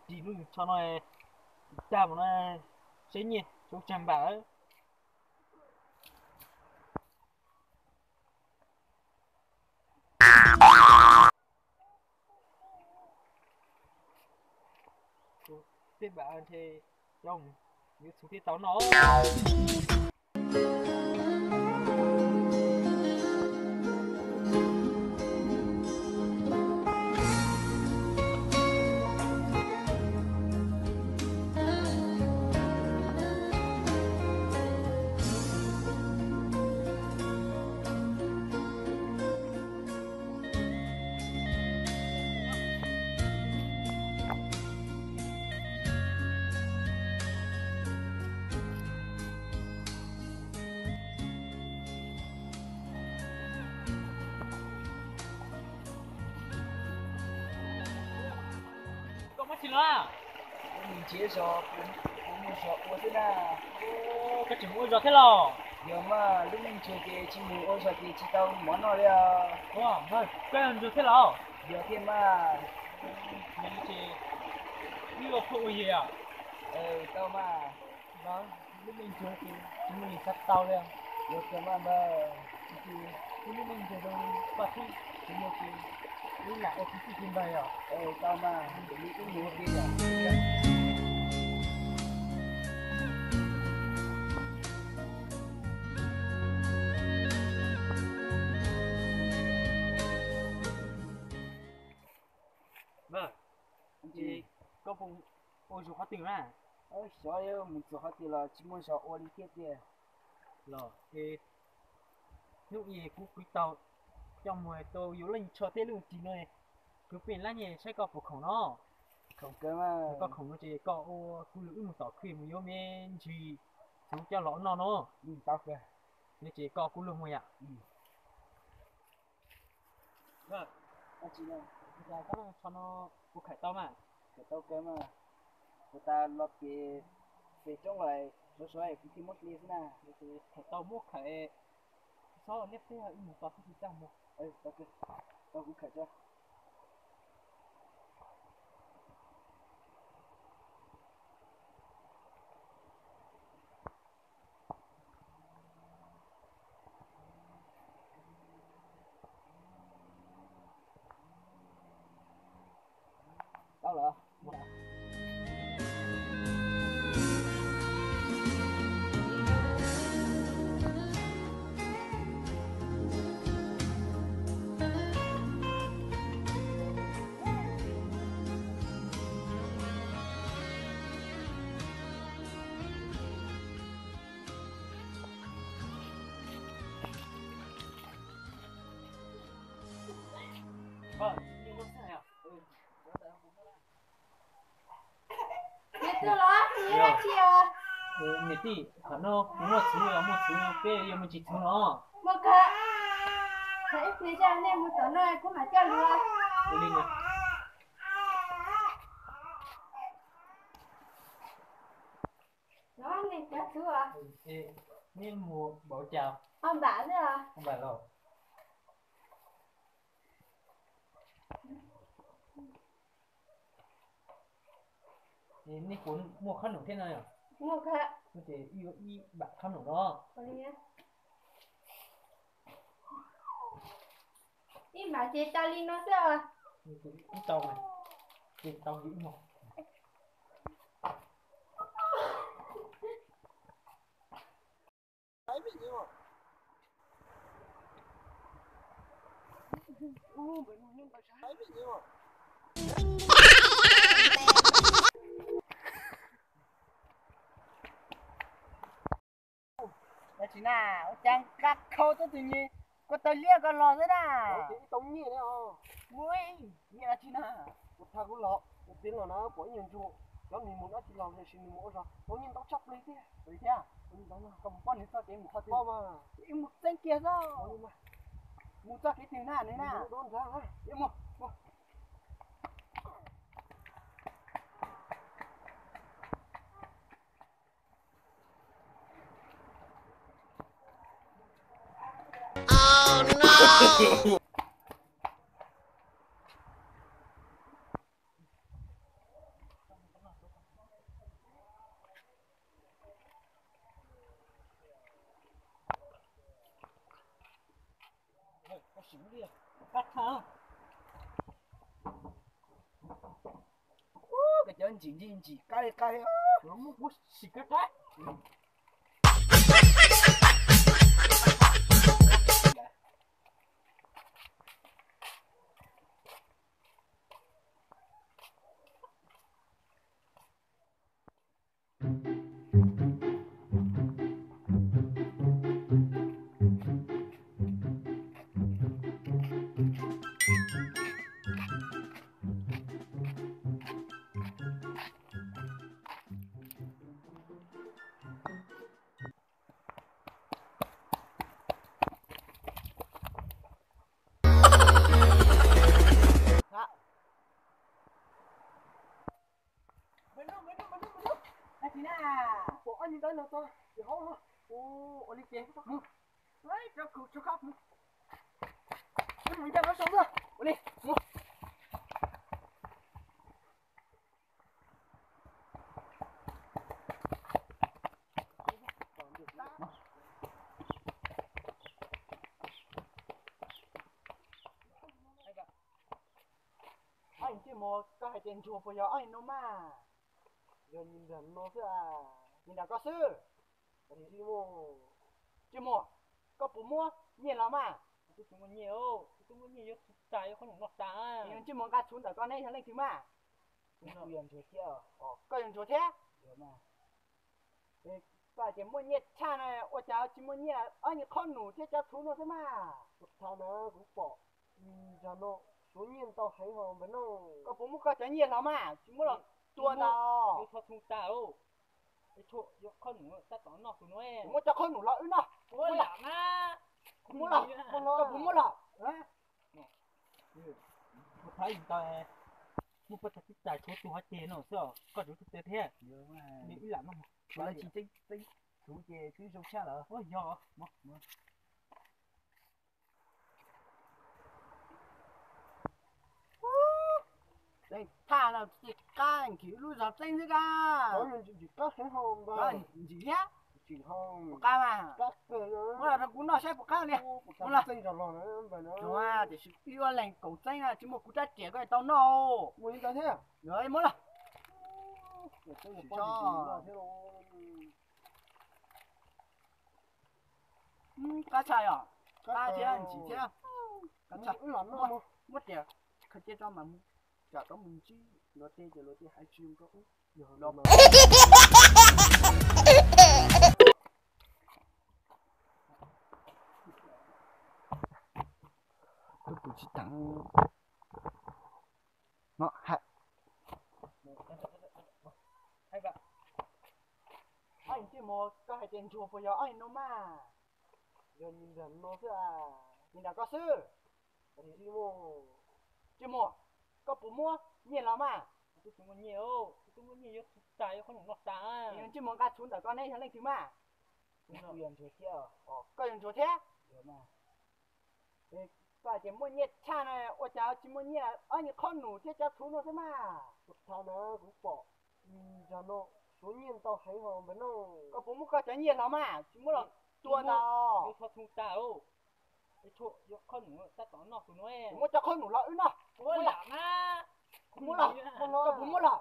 ris lub tsho no, tag mus no seb nyiaj tshuav tsawg npam. Tej npam ntshe yuav txhuv thiaj tau noj. Koj muab tsis los? Lub me ntsis zog, kuv mus zog ua thiab na. Koj tseem mus ua zog thiab los? Yog mas, lub me ntsis ces tsis mus ua zog ces tsis tau mov noj li os. Koj ntsuag thiab los? Yog thiab mas. Yog li ces wb ua phooj ua ywg os. Tau mas. Lub me ntsis ces tsis muaj li xav tau li. Yog tias mas npawg, tsis, wb lub me ntsis zoo paj thiab tsis muaj ces wb lam ua kwv tij li npawg os. Tau mas, ces wb mus ua ke os. Npawg, koj puas ua zog qhov twg na? Xyov mus txog qhov twg los tsis muaj zog ua li thiab tiag. Los es hnub ib kuv kwv tau coj mus rau yus lub tsho thiab lub ris no, kwv pij lab nyiaj saib koj puas khoom no. Khoom kawg mas. Koj khoom no ces koj ua kuv lug wb mus tom khw mus yuav me ntsis txhuv coj los noj no. Tau kawg. No ces koj kuv lug mus yom. Koj tsho no puas khawm tau mas? Khawm tau kawg mas. Puas tas los pem, pem roob los sov sov kuv thiaj muab dle xwb na. Khawm tau muab khawm, txhob liab peb wb mus tos tib si tag mus. Tau kuv khawm tso. Tau lawm. Niam tij, thaum no kuv muaj txhuv los muaj txhuv, peb yuav mus tsis txhuv no. Muaj kawg. Thaum ib pliag zaj nej mus tom no kuv mam coj lus. Ua li no. Neb mus npaum cas? Ob npam xwb os. Ob npam los. Nej puas muaj khob noom thiab no? Muaj kawg. Ces wb yuav ib npam khob noom no. Ib npam ces tau li no xwb os. Ib tau, ces tau li no. Dab tsi na, ua cas nqa khau tuaj tus nyuj kua taw liab ko los xwb na? Mus, nyiaj dab tsi na? Kuv thaij kuv los, kuv pib los na pom ib nyuag ntsuag, cov nws mus dab tsi los tiam sis nws mus ua zog tau nyiaj ntau tshaj plaws tiag. Thiab, koj mus poj niam txoj kev mus qhov twg? Mus txeeb kiag xwb. Mus txoj kev twg na nws na? Kab thaj. Koj cov ntsim ntsim ntsim qab li qab li. Muab kuv sim kab qab. Pom ob niag ntawd no txog tim hauv no. Ua li ces mus, rau kuv rau koj mus. Mus ncaj qab sau xwb. Ua li, mus. Ab, Ntsej Muag, koj hais tias ntsuag puas yog ob niag no mas? Yog niag nram no xwb. Niag nram koj xwb. Ntsej Muag, koj puas muaj nyiaj los mas? Kuv tsis muaj nyiaj, kuv tsis muaj nyiaj, yuav txhuv tas, yuav qhob noom noj tas. Ntsej Muag, nqa txhuv ntawm koj neb yog leej twg mas? Kuv yog ntsuag thiab. Koj yog ntsuag thiab? Koj hais tias muaj nyiaj tshaj na, ua cas tsis muaj nyiaj, ob niag qhob noom thiab cov txhuv no xwb mas? Kuv tham na, kuv pom nram no suav nyiaj ntau heev hos npawg no. Koj puas muab koj cov nyiaj los mas? Tsis muab los tua ntag. Yuav txhuv tas, yuav qhob noom tab tom noj tus no. Kuv muab cov qhob noom los wb noj. Kuv muab los, koj puas muab los? Kuv thab ntau, muab poj tag tib tas tshuav tus hov ceg no xwb, koj tsuas tsis tau thiab. Ib lam no, tsis txeeb txhuv ces twb zoo tshaj lawm. Yog. Txeeb thaj no ces qab nkim lub zog txeeb xwb kab. Ntsim thiab. Puas qab mas? Muab los rau kuv noj saib puas qab li. Tiam sis wb ua leeg kaum txeeb na, tsis muaj kuv rab riam koj tau noj. Muab los. Qab tshaj yom, qab thiab ntsim thiab. Muab riam khaws cia tso mas tsam rov mus ntsib luag tej ces luag tej hais tsis zoo koj ub. Tus tsis teev no hais. Ntsej Muag, koj hais tias ntsuag puas yog ob niag no mas? Yog niag nram no xwb. Niag nram koj xwb. Ntsej Muag, koj puas muaj nyiaj los mas? Kuv tsis muaj nyiaj, kuv tsis muaj nyiaj, yuav txhuv tas, yuav qhob noom noj tas. Ntsej Muag, nqa txhuv ntawm koj neb yog leej twg mas? Kuv yog ntsuag thiab. Koj yog ntsuag thiab? Koj hais tias muaj nyiaj tshaj na, ua cas tsis muaj nyiaj, ob niag qhob noom thiab cov txhuv no xwb mas? Kuv tham na, kuv pom nram no suav nyiaj ntau heev hos npawg no. Koj puas muab koj cov nyiaj los mas? Tsis muab los tua ntag. Yuav txhuv tas, yuav qhob noom tab tom noj tus no. Kuv muab cov qhob noom los wb noj. Kuv muab los, koj puas muab los?